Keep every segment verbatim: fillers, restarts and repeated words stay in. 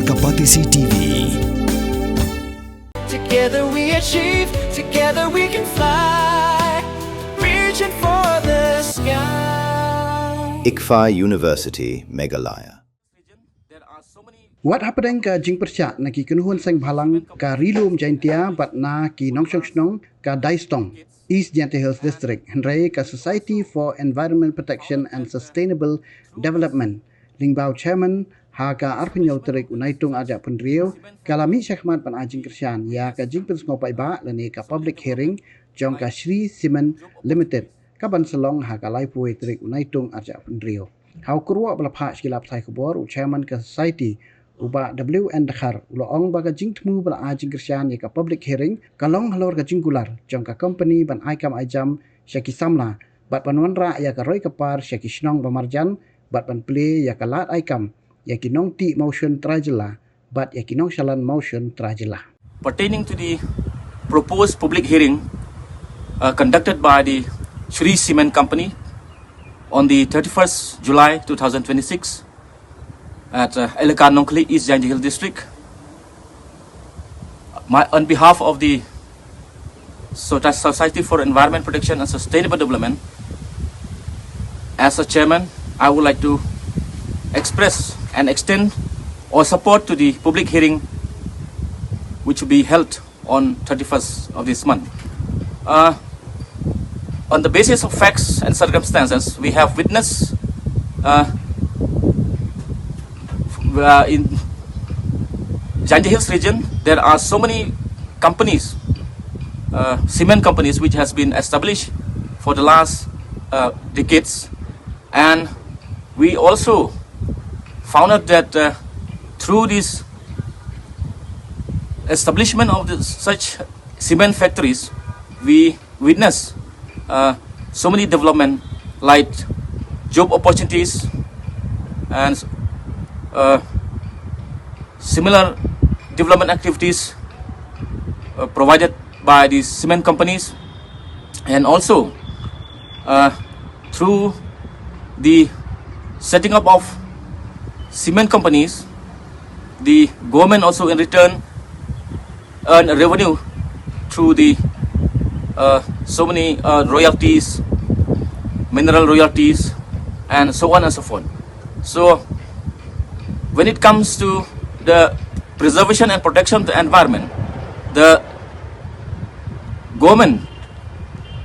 Ka Batesi T V. Together we achieve, together we can fly. Reaching for the sky. ICFAI University, Meghalaya. Wat hapdeng ka jingpyrshah na ki kynhun seng bhalang ka Ri Lum Jaintia bad na ki nongshong shnong ka Daistong, East Jaintia Hills District, hynrei ka Society for Environment Protection and Sustainable Development, lyngba u Chairman, ha ka arphew tarik u Naitung arhajar arphew hynriew, ka la mih shakhmat ban ai jingkyrshan ïa ka jingpynsngew paidbah lane ka public hearing jong ka Shree Cement Limited, ka ban sa long ha ka laiphew tarik u Naitung arhajar arphew hynriew. Ha u kyrwoh ba la phah sha ki lad pathai khubor, u Chairman ka Society, u Bah W N Dkhar, u la ong ba ka jingthmu ba la ai jingkyrshan ïa ka public hearing ka long halor ka jingkular jong ka company ban ai kam ai jam sha ki samla bad ban wanrah ïa ka roi ka par sha ki shnong ba marjan bad ban plie ïa ka lad ai kam ïa ki nongtih mawshun trai jylla bad ïa ki nongshalan mawshun trai jylla. Pertaining to the proposed public hearing uh, conducted by the Shree Cement Company on the thirty-first July two thousand twenty-six at uh, Elaka Nongkhlieh, East Jaintia Hills District. My, on behalf of the Soci- Society for Environment Protection and Sustainable Development, as a chairman, I would like to express and extend our support to the public hearing which will be held on thirty-first of this month. Uh, on the basis of facts and circumstances, we have witnessed uh, uh, in Jaintia Hills region, there are so many companies, uh, cement companies, which has been established for the last uh, decades, and we also found out that uh, through this establishment of the, such cement factories, we witness uh, so many development like job opportunities and uh, similar development activities uh, provided by the cement companies, and also uh, through the setting up of cement companies, the government also in return earn revenue through the uh, so many uh, royalties, mineral royalties, and so on and so forth. So, when it comes to the preservation and protection of the environment, the government,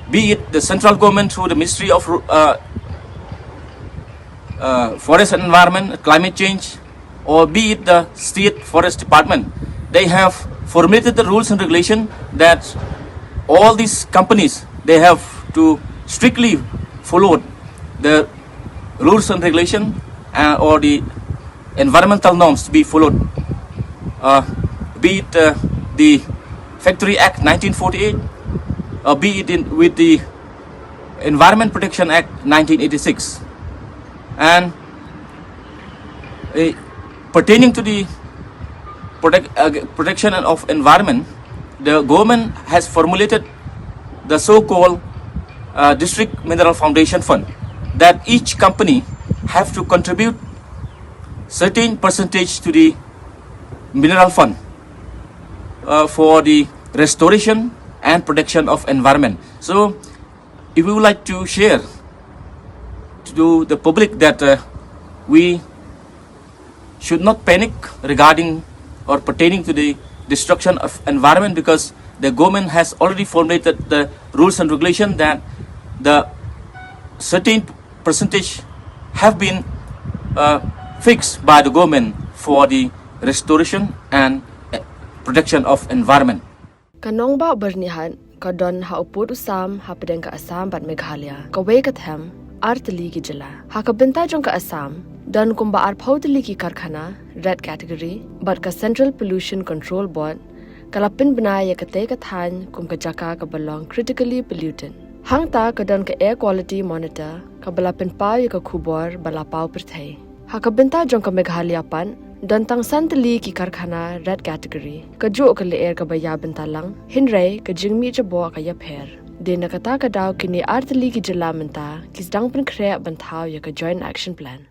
be it the central government through the Ministry of uh, uh, Forest and Environment, Climate Change, or be it the State Forest Department, they have formulated the rules and regulation that all these companies, they have to strictly follow the rules and regulation uh, or the environmental norms to be followed, uh, be it uh, the Factory Act nineteen forty-eight, uh, be it in, with the Environment Protection Act nineteen eighty-six. And uh, pertaining to the protect, uh, protection of environment, the government has formulated the so-called uh, District Mineral Foundation Fund, that each company have to contribute certain percentage to the mineral fund uh, for the restoration and protection of environment. So, if we would like to share to the public that uh, we should not panic regarding or pertaining to the destruction of environment, because the government has already formulated the rules and regulation that the certain percentage have been uh, fixed by the government for the restoration and uh, protection of environment. Ka nongbah Byrnihat ka don ha u pud u sam hapdeng ka Assam bad Meghalaya, kawei ka them, ar tylli ki jylla. Ha ka bynta jong ka Assam, don kumba arphew tylli ki karkhana, red category, bad ka Central Pollution Control Board ka la pynbna ïa katei ka thaiñ kum ka jaka kaba long critically polluted. Hangta ka don ka Air Quality Monitor kaba la pynpaw ïa ka khubor ba la paw pyrthei. Ha ka bynta jong ka Meghalaya pat, don tang san tylli ki karkhana red category. Kajuh ka lyer kaba ïa bynta lang, hynrei ka jingmih jaboh ka ïapher. Dei na kata ka daw kine ar tylli ki jylla mynta ki sdang pynkhreh ban thaw ïa ka Joint Action Plan.